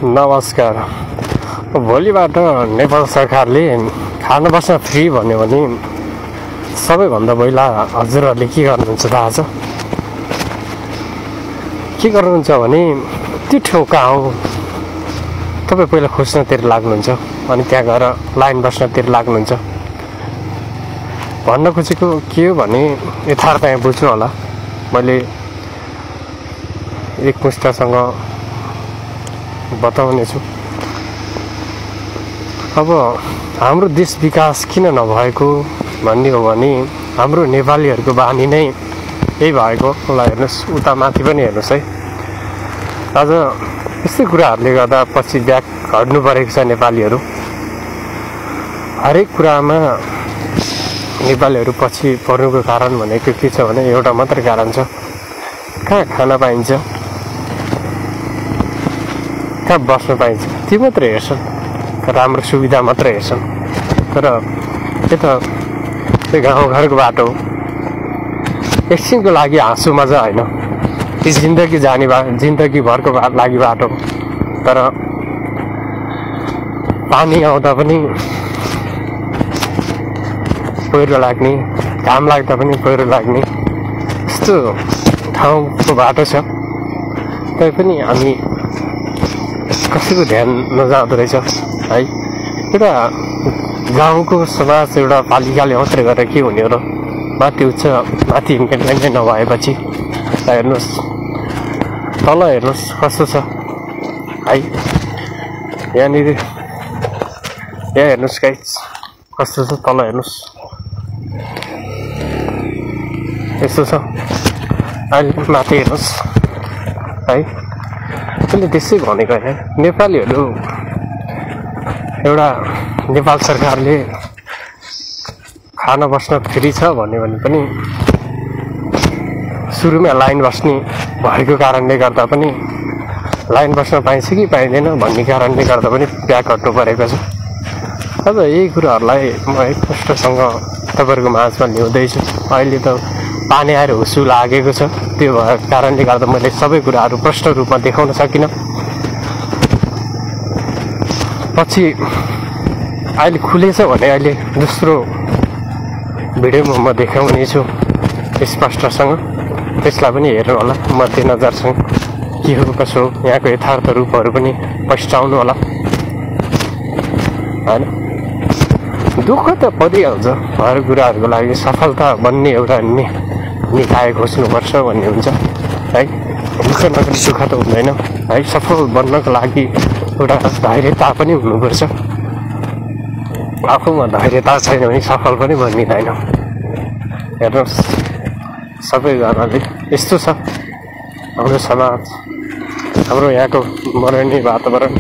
नमस्कार। भोलिबाट नेपाल सरकारले खाना बस्न फ्री भन्यो भने सबैभन्दा पहिला हजुरहरूले के गर्नुहुन्छ थाहा छ? के गर्नुहुन्छ भने त्यो ठाउँ कहाँ हो तपाईँ पहिला खोज्नतिर लाग्नुहुन्छ अनि त्यहाँ गएर लाइन बस्नतिर लाग्नुहुन्छ। भन्न खोजेको के हो भने यथार्थ यहाँ बुझ्नु होला। मैले एक पुस्तासँग बताउने छु। अब हाम्रो देश विकास किन नभएको भन्ने हो भने हाम्रो नेपालीहरूको बानी नै यही भएको। ल हेर्नुहोस्, उता माथि पनि हेर्नुहोस् है। आज यस्तै कुराहरूले गर्दा पछि ब्याक हट्नु परेको छ नेपालीहरू। हरेक कुरामा नेपालीहरू पछि पर्नुको कारण भनेको के छ भने एउटा मात्र कारण छ, कहाँ खान पाइन्छ, कहाँ बस्न पाइन्छ, त्यो मात्रै हेर्छन्। राम्रो सुविधा मात्रै हेर्छन्। तर यता त्यो गाउँघरको बाटो एकछिनको लागि हाँसो मजा होइन, त्यो जिन्दगी जाने जिन्दगीभरको लागि बाटो। तर पानी आउँदा पनि पहिरो लाग्ने, घाम लाग्दा पनि पहिरो लाग्ने यस्तो ठाउँको बाटो छ। तैपनि हामी कसैको ध्यान नजाँदो रहेछ है। एउटा गाउँको समाज एउटा पालिकाले मात्रै गरेर के हुने हो र? माथि उच्च माथि इन्भेन्टमेन्टै नभएपछि हेर्नुहोस्, तल हेर्नुहोस् कस्तो छ है। यहाँनिर यहाँ हेर्नुहोस् गाइस कस्तो छ, तल हेर्नुहोस् यस्तो छ। अहिले माथि हेर्नुहोस् है। मैले त्यसै भनेको होइन, नेपालीहरू एउटा नेपाल सरकारले खाना बस्न फ्री छ भन्यो भने पनि सुरुमा लाइन बस्ने भएको कारणले गर्दा पनि लाइन बस्न पाइन्छ कि पाइँदैन भन्ने कारणले गर्दा पनि ब्याक हट्नु परेको छ। अब यही कुराहरूलाई म एकपल्टसँग तपाईँहरूको माझमा ल्याउँदैछु। अहिले त पानी आएर हुसु लागेको छ, त्यो भएको कारणले गर्दा मैले सबै कुराहरू प्रष्ट रूपमा देखाउन सकिनँ। पछि अहिले खुलेछ भने अहिले दोस्रो भिडियोमा म देखाउने छु स्पष्टसँग। त्यसलाई पनि हेर्नु होला मध्यनजरसँग, के हो कसो हो, यहाँको यथार्थ रूपहरू पनि पस्टाउनु होला होइन। दुःख त परिहाल्छ, हर कुराहरूको लागि सफलता बन्ने एउटा निकाय खोज्नुपर्छ भन्ने हुन्छ है। दुःख नगरी सुख त हुँदैन है। सफल बन्नको लागि एउटा धैर्यता पनि हुनुपर्छ। आफूमा धैर्यता छैन भने सफल पनि बनिँदैन। हेर्नुहोस् सबैजनाले यस्तो छ हाम्रो समाज, हाम्रो यहाँको मर्ने वातावरण।